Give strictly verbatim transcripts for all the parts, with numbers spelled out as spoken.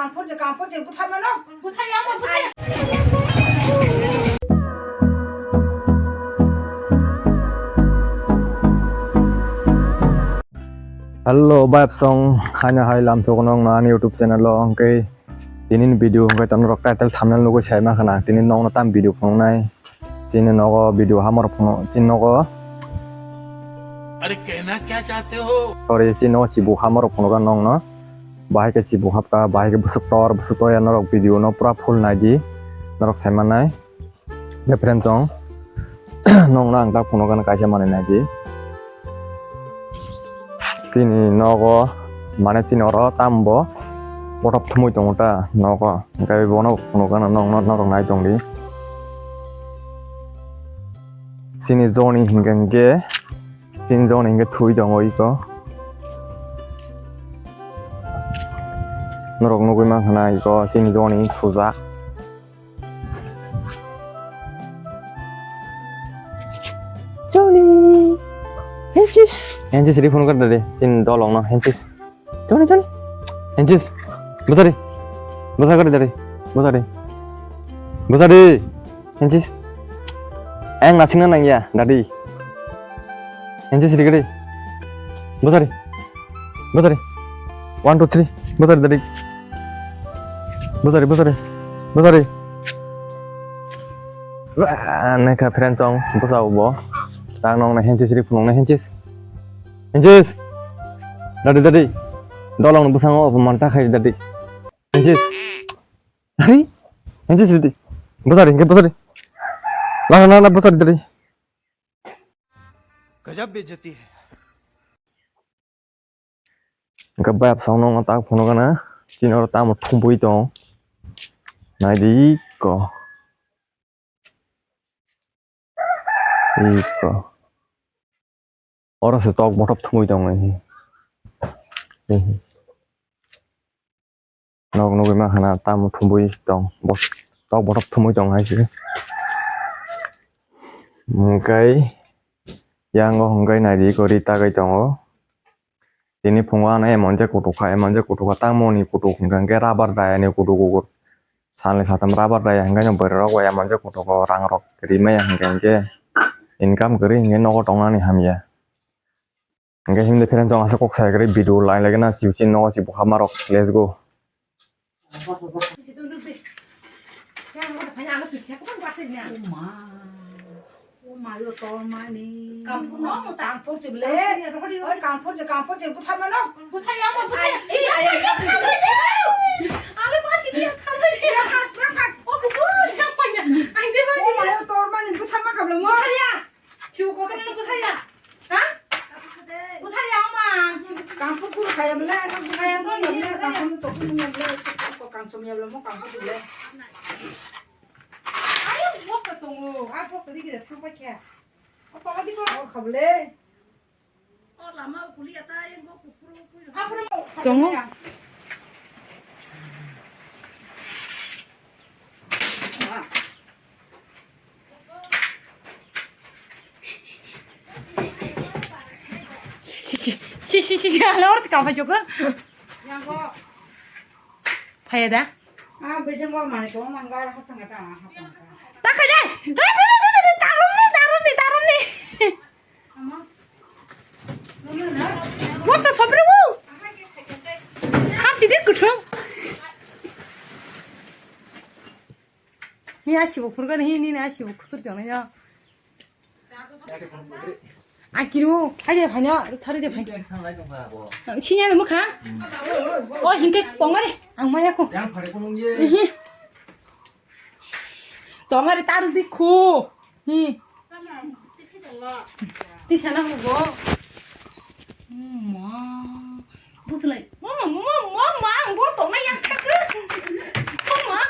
Kampor je, kampor je, buthar mano. Buthar ya, buthar ya. Hello, bayap song, haino hai lam sokono wngno ani YouTube channel o, hwnkhe tini ni video hwnkhe to norok title thumbnail nugwi sai mankha na, tini nokno tam video phunuknai. Chini nogo video hamar phunuk, chini nogo. Are kehna kya chahte ho? Sorry, chini nogo chibu hamar phunukha nokno. Bahai khe chibu hapkha, bahai khe bwswk tor, bwswk tor ya norok video no pura full naidi, norok sai mannai. Befriend song, nokno ang tak phunukha kaisa manwi naidi. Chini nogo, mane chini oro tambo bothop thumwi tongo ta nogo. Hwnkhe bono phunukgano nokno norok nai tongdi. Chini joni hinkhe hinkhe, chini joni hinkhe thwi tongo iko. Norok nugwi mankha na iko chini joni thujak. Johnny! Henchis! Henchis ri phone kar dadi. Chin dolong no henchis. Johnny, Johnny! Henchis! Bwsari! Bwsa kar dadi. Bwsari! Bwsari! Henchis! Ayang nasingna nangya, dadi. Henchis ri kari. Bwsari! Bwsari! One, two, three. Bwsari, dadi. Bwsari, bwsari. Bwsari! Wah, naikha friend song, bwsa bo. Tang nong na henchis ri phunuk na henchis. Henchis. Dadi, dadi. Dolong bwsang o man ta khai dadi. Henchis. Hari. Henchis ri di. Bwsari, hingke bwsari. Na, na, na, bwsari dadi. Gajab bejati hai. Hingke bayap song nong tak phunuk na. Chini oro tamo thumbui tong. Naidi ko. Iko. Oro se tok bothop thumui tong. Nok nugui ma khana tamo thumui tong. Bot-, tok bothop thumui tong hai se. Hingkai yango hingkai naidi kori tagai tongo. Tini phungo ano emon je kutuk kha, emon je kutuk kha, tamo ni kutuk hwnkha hwnkhe rubber daya ni kutuk kukur. Salni satham rubber daya hwnkhe no bwrwi rok bai emon je kutuk o rang rok rimaya hwnkhe hwnkhe income kwrwi hwnkhe nogo tongnani hamya. Hwnkhe himde friend chong aswk kok sai kwrwi video lai lai gana siu chin nogo si bwkha marok let's go. Oma. Oma yo tormani. Kampur no, kampur je ble. Oi, kampur je, kampur je, buthar mano. Buthar ya, mo, buthar ya. Ai, ai, ai, ai. Ale, pasi dia, kampur dia. Ya, hak, hak, hak. O, buthar ya, mo, ya. Ai, dia, mo. Oma yo tormani, buthar ma kabla mo. Buthar ya. Siu kotor no buthar ya. Ha? Buthar ya, oma. Kampur kuru kaya mle, kampur kaya mle, kampur to kuru mle, kampur ya mle, mo kampur le. Ayo, bosta tongo, a bosta digi de thang pai khe. O pala di ko. O khable. O lama o kuli ata, e go kukuru kuri. Tongo. Si, si, si, si, ala orti kama joko. Yang ko. Phaya da? Ah, bejeng ko mani ko mangga ha tanga tanga ha tanga. Ta kha dai. Dai, dai, dai, dai, dai, tarum ni, tarum ni, tarum ni. Ama. Bosta sobre wo. Kham tidi kuthum. Ni asibo phurgan hi, ni asibo khusur jona ya. Akino, aje phanya, thari je phanya. Sinya le mukha. O hinke tongare, ang maya ko. Tongare taru di khu. Hi. Tisana hugo. Ma. Buslai. Mama, mama, mama, ang bor tongna yang kak. Mama.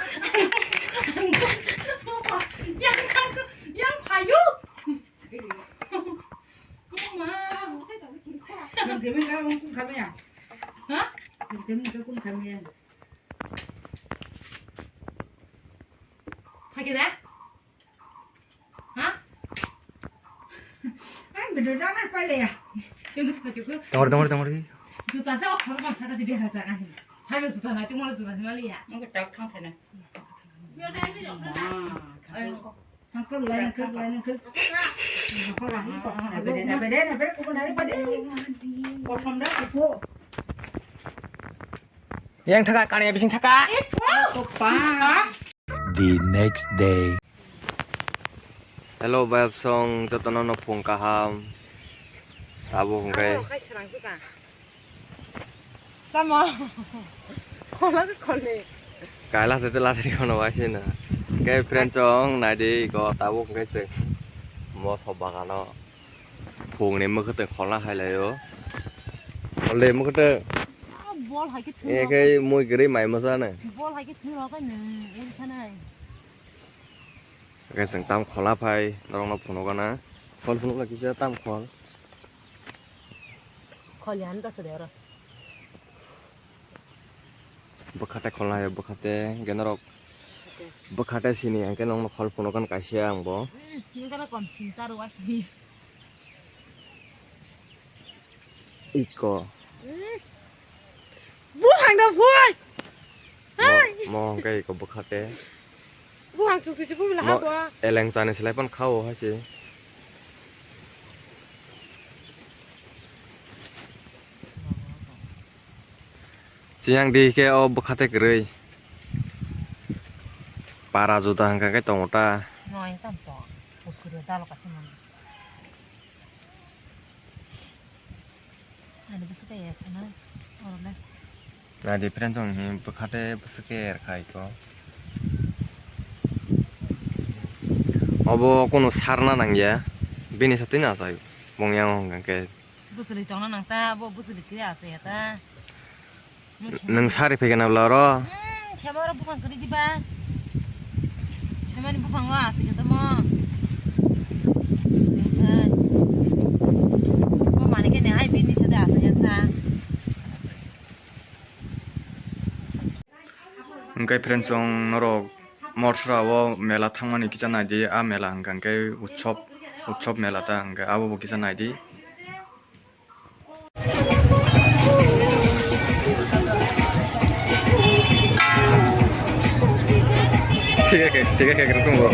Mama. Yang kak. Yang payu. Mama. Hah? Phagida? Ha? Ang bedo dama pale ya. Tongor, tongor, tongor. Juta sa okhor bangsa ka di dera jaga hin. Hai, juta nai, timo juta nai, mali ya. Nang tak thang thana. Nang kok lai, nang kok lai, nang kok. Yang thaka kani bising thaka. The next day. Hello, bayapsong, jotono no phung kaham. Abo hwnkhe. Tamo. Kola ke kole. Kaila tete latri kono waisi na. Ke friend chong nai di ko tabuk hwnkhe se. Moso bagano. Phungni mwkhwtwng kholna hai laio. Kholde mwkhwtwng. Ah, bol hai khe thung. E khe mui gri mai masa na. Bol hai khe thung rok ne ul sanai. Khe chwng tam kholna phai norokno phunukgana. Khol phunukla kisa tam khol. Khol ya hwn ta se de oro. Bwkhate kholna hai bwkhate hwnkhe norok bwkhate sini hwnkhe nongno khol phunukgana kaisa ang bo. Hmm, nini gana kom sini ta rw asini. Iko. Hmm. Buphang da phoi. Mo, hai. Mo hwnkhe iko bwkhate. Buphang chuk chuk chuk bula ha bo. Eleng chani slai pan khao hai se. Chiyang di khe o bwkhate kwrwi. Para juda hwnkha khe tongo ta. Noi tam to. Uskuri dalo kaisa mani. Ani bwswk khe ya khana. Oro le. Nadi friend chong hi bwkhate bwswk khe er khai ko. Obo kunu sarna nangya. Bini satwi na achai. Bong yang hwnkha khe. Bwchwlwi tongna nang ta, bo bwchwlwi khe achai ya ta. Nwng sari phaikha na bwla oro? Hmm, khema oro buphang kwrwi diba? Semani buphang o aswk khe tamo. Swrwng thai. Bo mani khe nihai bini sade aswk ya sa. Hwnkhe friends, chwng norok Morsra o mela thangmani kisa naidi, a mela hwnkha hwnkhe utsob, utsob mela ta hwnkhe abo bo kisa naidi. Thik khe, thik khe, khe tongo.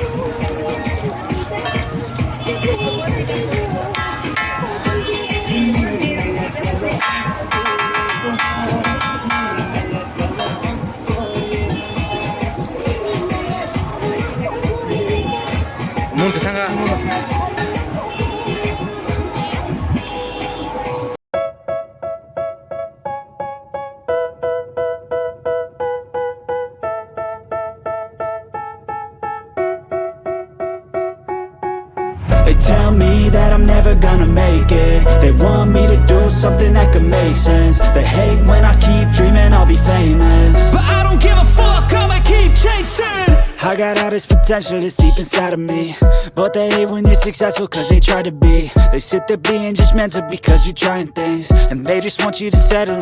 Mung twi thangkha. They tell me that I'm never gonna make it. They want me to do something that could make sense. They hate when I keep dreaming I'll be famous, but I don't give a fuck, I'ma keep chasing. I got all this potential, it's deep inside of me, but they hate when you're successful 'cause they try to be. They sit there being judgmental because you're trying things, and they just want you to settle.